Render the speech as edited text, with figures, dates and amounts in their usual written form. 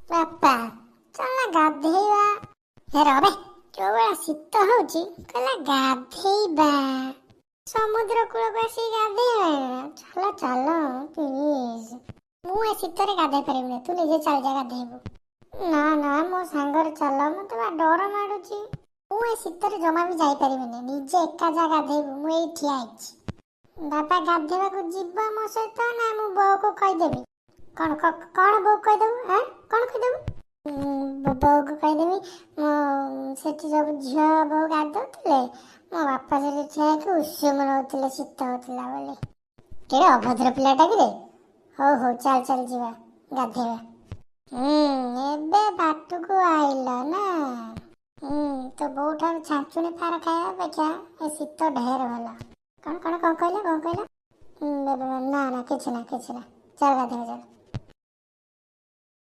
ବାପା, ଚାଲ ଗାଧେଇବା। ହେ ରବେ, ଯୋଉ ଭଳିଆ ଶୀତ ହଉଛି, କହିଲା ଗାଧେଇବା। ସମୁଦ୍ର କୂଳକୁ ଆସିକି ଗାଧେଇବା। ଚାଲ ଚାଲ, ପ୍ଲିଜ। ମୁଁ ଏ ଶୀତରେ ଗାଧେଇ ପାରିବିନି, ତୁ ନିଜେ ଚାଲ ଯା ଗାଧେଇବୁ। ନା ନା, ମୋ ସାଙ୍ଗରେ ଚାଲ, ମତେ ବା ଡର ମାଡୁଛି। ମୁଁ ଏ ଶୀତରେ ଜମା ବି ଯାଇପାରିବିନି, ନିଜେ ଏକା ଯା ଗାଧେଇବୁ, ମୁଁ ଏଇ ଠିଆ ହେଇଛି। ବାପା, ଗାଧେଇବାକୁ ଯିବ ମୋ ସହିତ ନା ମୁଁ ବୋଉକୁ କହିଦେବି? କଣ କଣ ବୋଉ କହିଦେବୁ? ଆଁ, କଣ କହିଦେବୁ? ବୋଉକୁ କହିଦେବି ମୁଁ ସେଠି ସବୁ ଝିଅ ବୋଉ ଗାଧଉଥିଲେ, ମୋ ବାପା ସେଠି ଠିଆ ହେଇକି ଉଷୁମ ନଉଥିଲେ ଶୀତ ହଉଥିଲା ବୋଲି। କେଡ଼େ ଅଭଦ୍ର ପିଲାଟା କିରେ! ହଉ ହଉ, ଚାଲ ଚାଲ, ଯିବା ଗାଧେଇବା। ହୁଁ, ଏବେ ବାଟକୁ ଆଇଲ ନା? ହୁଁ, ତୋ ବୋଉଠାରୁ ଛାଞ୍ଚୁଣି ଫାର ଖାଇବା ଅପେକ୍ଷା ଏ ଶୀତ ଢେର ଭଲ। କଣ କଣ କଣ କହିଲା? କଣ କହିଲା? ନା ନା, କିଛି ନା, କିଛି ନା, ଚାଲ ଗାଧେଇବା ଚାଲ।